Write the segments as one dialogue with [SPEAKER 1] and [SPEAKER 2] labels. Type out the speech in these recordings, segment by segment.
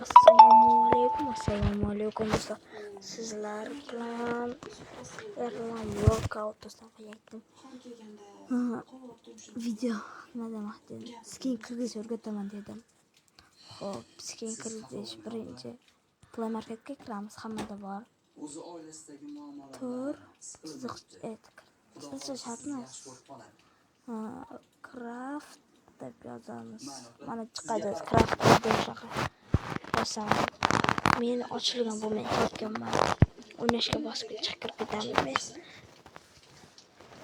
[SPEAKER 1] Assalomu alaykum do'stlar. Sizlar bilan Erlan Workout do'stlar qilyaptim. Video nima demoqchi dedim. Skin kirgizish o'rgataman dedim. Xo'p, skin kirgizish birinchi Play Marketga kiramiz, hammada bor.
[SPEAKER 2] O'zi oilasidagi muammolardan
[SPEAKER 1] Tur
[SPEAKER 2] siqilib
[SPEAKER 1] chiziq
[SPEAKER 2] yuribdi.
[SPEAKER 1] et.
[SPEAKER 2] Xudo
[SPEAKER 1] Chiziqcha
[SPEAKER 2] xohlasa
[SPEAKER 1] shart
[SPEAKER 2] sizni
[SPEAKER 1] emas.
[SPEAKER 2] yaxshi ko'rib qoladi.
[SPEAKER 1] Ha, Craft deb yozamiz.
[SPEAKER 2] Mayli opa,
[SPEAKER 1] Mana
[SPEAKER 2] sizga
[SPEAKER 1] chiqadi
[SPEAKER 2] farq
[SPEAKER 1] Craft deb shunaqa. Bosamiz. Men ochilgan bu men topganman. O'ynashga bosib chiqib kirib ketamiz.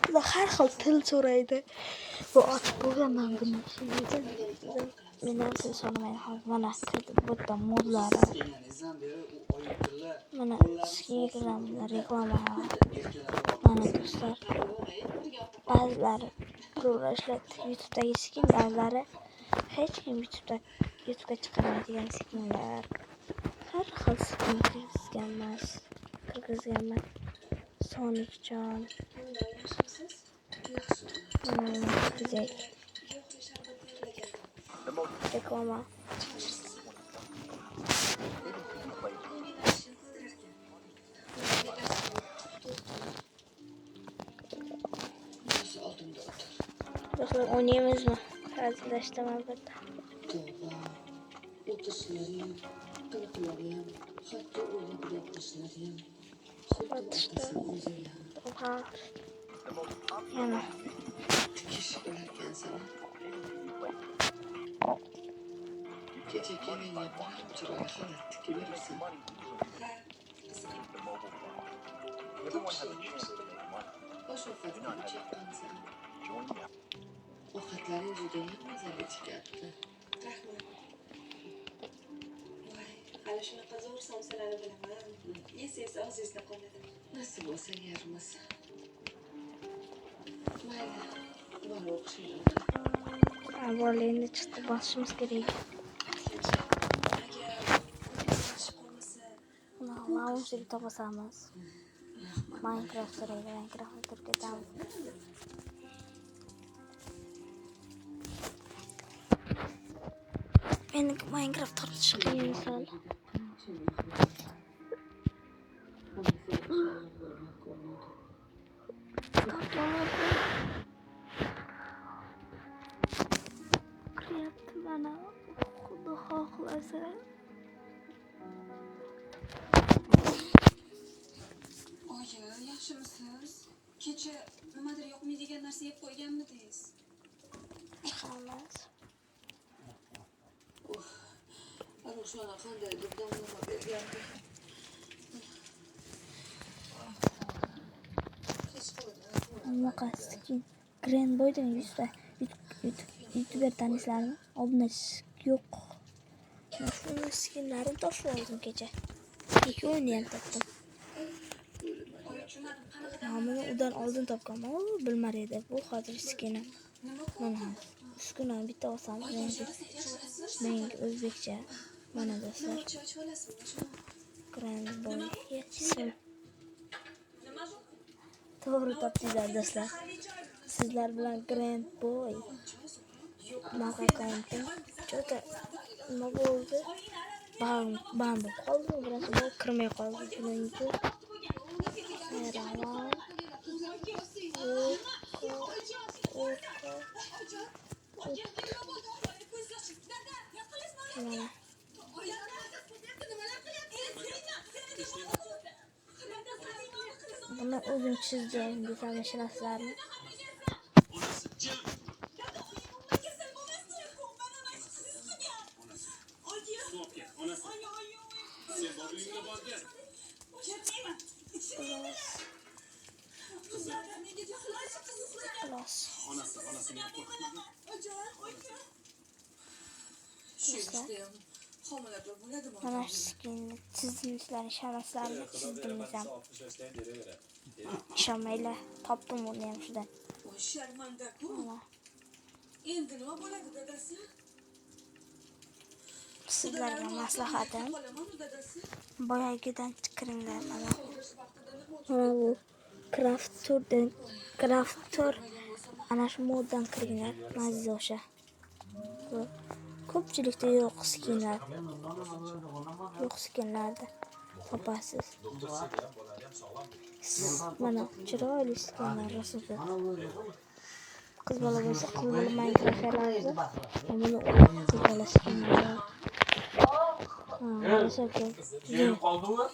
[SPEAKER 1] Bular har xil til so'raydi. Bu ochib bo'lganman buni. Shuning uchun mendan til so'ramaydi hozir. Mana kirdim. Bu yerda modlari.
[SPEAKER 2] Siz kelganingizdan beri u oyim tilla
[SPEAKER 1] Mana
[SPEAKER 2] qo'llarini
[SPEAKER 1] skin
[SPEAKER 2] sovuq suvga
[SPEAKER 1] kiramiz,
[SPEAKER 2] urib,
[SPEAKER 1] reklama.
[SPEAKER 2] erkalatib
[SPEAKER 1] Mana do'stlar. Ba'zilari pul ishlatdi. YouTube'dagi skin, ba'zilari hech kim YouTube'ga chiqarmaydigan skinlar. Har xil skin kirgizganman. Kirgizganman. Sonicjon. Mana kirgizak. Reklama.
[SPEAKER 3] Oldimda o'tir.
[SPEAKER 1] Do'stlar o'ynaymizmi? Hazillashdim albatta.
[SPEAKER 3] Tavba. O'tirishlarim, qiliqlarim, hatto o'ylab gapirishlarim. Xuddi
[SPEAKER 1] O'tishdi.
[SPEAKER 3] otasini o'ziga.
[SPEAKER 1] Oha. Yana.
[SPEAKER 3] Tikish olarkansan. Kecha menga bir chiroyli xalat tikib beribsan. Osh ovqatga uch yoqqansan. Ovqatlaring judayam mazali chiqyapti.
[SPEAKER 4] Rahmat. Voy, hali shunaqa zo'r somsalarni bilaman. Yesangiz og'zingizda qoladi.
[SPEAKER 3] Nasib bo'lsa yermiz. Mayli, bor o'qishingni o'qi.
[SPEAKER 1] Avval endi chiqdi bosishimiz kerak.
[SPEAKER 4] Agar o'zingizga qolmasa,
[SPEAKER 1] Launcherga bosamiz.
[SPEAKER 3] Rahmat.
[SPEAKER 1] Minecraft so'raydi. Minecraftga kirib ketamiz. Endi Minecraft tortish qiyin sal.
[SPEAKER 3] Qancha mehribon. Onasi o'xshagan bo'lgan ko'rinadi.
[SPEAKER 1] Tortolmadim. Kiryapti mana. Xudo xohlasa.
[SPEAKER 4] Oyi, yaxshimisiz? Kecha nimadir yoqmaydigan narsa yeb qo'yganmidingiz?
[SPEAKER 1] Chiqamiz.
[SPEAKER 3] Ruxshona qandaydir damlama bergandi.
[SPEAKER 1] Bunaqa skin. Grand Boy degan yuzta YouTuber taniysizlarmi? Obunachi yo'q. Mana shuni skinlarini topib oldim kecha. Ikkovini ham topdim.
[SPEAKER 4] Oyi, tushunmadim, qanaqa
[SPEAKER 1] Nomini udan oldin topganman. U bilmar edi. Bu hozir skini. Mana uskuna bitta olsam menga o'zbekcha. Mana do'stlar.
[SPEAKER 4] Nima choy ichib olasizmi? Shuni.
[SPEAKER 1] Grand Boy. Ism. To'g'ri topdinglar do'stlar. Sizlar bilan Grand Boy. Bunaqa akkauntim. Cho'ta nima bo'ldi? Ban bo'lib qoldi. Biroz bu kirmay qoldi. Shuning uchun Erlan Mana. Buni o'zim chizdim desam ishonasizlarmi? Xullas. Xullas. Do'stlar. Mana shu skinni chizdim sizlar ishonasizlarmi? Chizdim desam. Ishonmanglar. Topdim uni ham shudan.
[SPEAKER 4] Sharmanda-ku.
[SPEAKER 1] Mana.
[SPEAKER 4] Endi nima bo'ladi dadasi?
[SPEAKER 1] Sizlarga maslahatim
[SPEAKER 4] Qolamanmi dadasi?
[SPEAKER 1] boyagidan kiringlar mana. Mana bu Craft Tour'dan Craft Tour ana shu moddan kiringlar. Mazza o'sha. Bu Ko'pchilikda yo'q skinlar. Yo'q skinlarda topasiz. Mana chiroyli skinlar rosa ko'p. Qiz bola bo'lsa, qiz bola Minecraft olamiz. Buni qiz bola skinlari. Ha, rosa ko'p.
[SPEAKER 5] Yerim qoldi mı?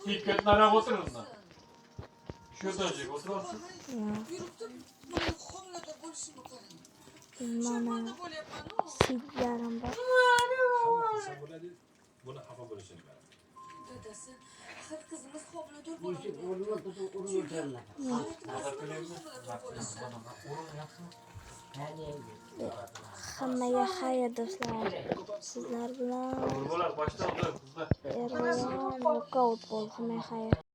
[SPEAKER 5] Hikmetler'e oturun da. Şurada oturursun.
[SPEAKER 3] Yuribdi, mana homilador bo'lishimni qarang.
[SPEAKER 1] Mana
[SPEAKER 3] Sharmanda bo'lyapman-u.
[SPEAKER 1] sidlarim bor.
[SPEAKER 6] Hamma xursand bo'ladi, buni xafa bo'lishini qarang.
[SPEAKER 4] Dadasi, axir qizimiz homilador bo'ladi. Chunki homilador bo'lishi.
[SPEAKER 1] Hammaga xayr, do'stlar. Sizlar bilan
[SPEAKER 5] Vurmalar baştan alır kızlar.
[SPEAKER 1] Erdo'g'on nokaut bo'ldi. Hammaga xayr.